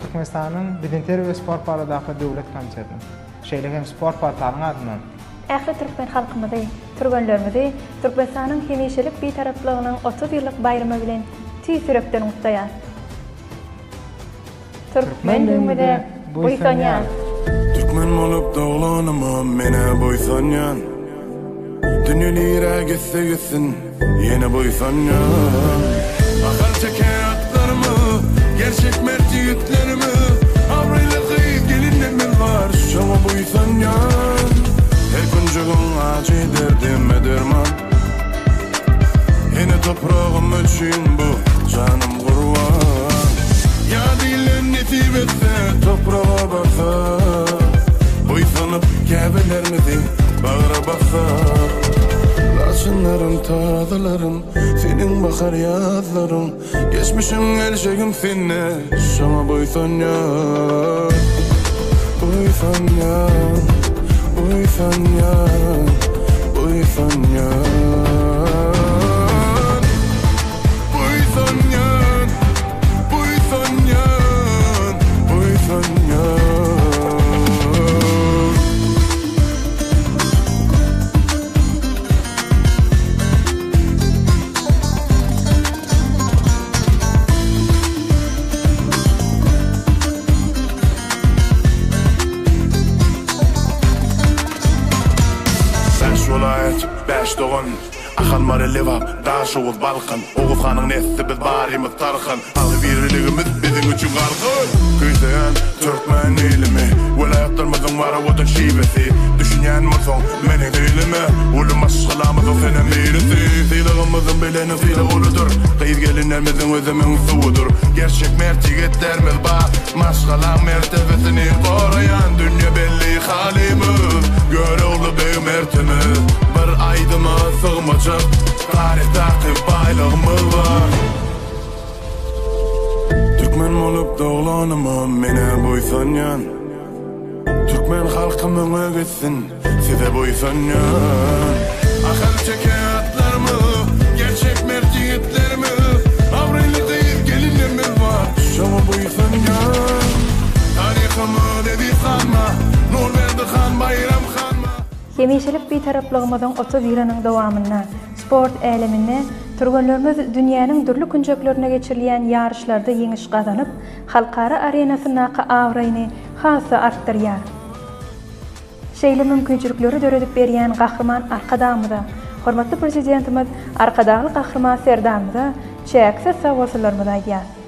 Türkmenistanyň Bedenterbiýe we sport baradaky döwlet komitetiniň, şeýle hem Sport portalyň adyndan, Ähli türkmen halkymyzy, türgenlerimizi Türkmenistanyň hemişelik Bitaraplygynyň 30 ýyllyk baýramy bilen tüýs ýürekden gutlaýar. Türkmenligimize buýsanýarys! Türkmen bolup doglanyma menä buýsanýan Dünýe nirä gitse gitsin ýene buýsanýan. Ahal teke atlarymyz, gerçek mert ýigitlerimiz, Abraýly gyz gelinlerimiz bar, şoňa buýsanýan. Her künjegiň ajy derdime derman. Ene topragym üçin bu janym gurban. Ýa diýlen nesip etse topraga barsak, Buýsanyp käbelermizi bagra bassak. Laçynlarym, tazylarym, seniň bahar ýazlaryň, Geçmişim, geljegim sende, şoňa buýsanýan. Buýsanýan, buýsanýan, buýsanýan. Buýsanýan, buýsanýan, buýsanýan. Bäş welaýat, bäş dogan, Ahal, Mary, Lebap, Daşoguz, Balkan, Oguz hanyň nesli biz barymyz tarhan, Agzybirligimiz biziň üçin galkan. Küýseýän türkmen ilimi, Welaýatlarymyzyň bar owadan şiwesi, Düşünýän bolsaň meniň dilime, Uly maşgalamyzyň senem birisi. Sylagymyzyň bileni sylag uludyr, Gyz-gelinlerimiziň özümiň suwudyr. Gerçek mert ýigitlerimiz bar, Maşgalaň mertebesini goraýan dünýe belli halymyz Görogly beg mertimiz Bir aýdyma sygmajak taryhdaky baýlygymyz bar. Türkmen bolup doglanyma menä buýsanýan Türkmen halkym öňe gitsin Size buýsanýan. Ahal teke atlarymyz, gerçek mert ýigitlerimiz, abraýly gyz gelinlerimiz bar, şoňa buýsanýan. Taryhymyz Eziz hanma, Nurberdi han, Baýram hanma. Hemişelik Bitaraplygymyzyň 30 ýylynyň dowamynda sport äleminde türgenlerimiz dünýäniň dürli künjeklerinde geçirilýän ýaryşlarda ýeňiş gazanyp, halkara arenasyndaky abraýyny has-da artdyrýar. Şeýle mümkinçilikleri döredip berýän Gahryman Arkadagymyza, hormatly Prezidentimiz Arkadagly Gahryman Serdarymyza çäksiz sagbolsunlarymyzy aýdýarys.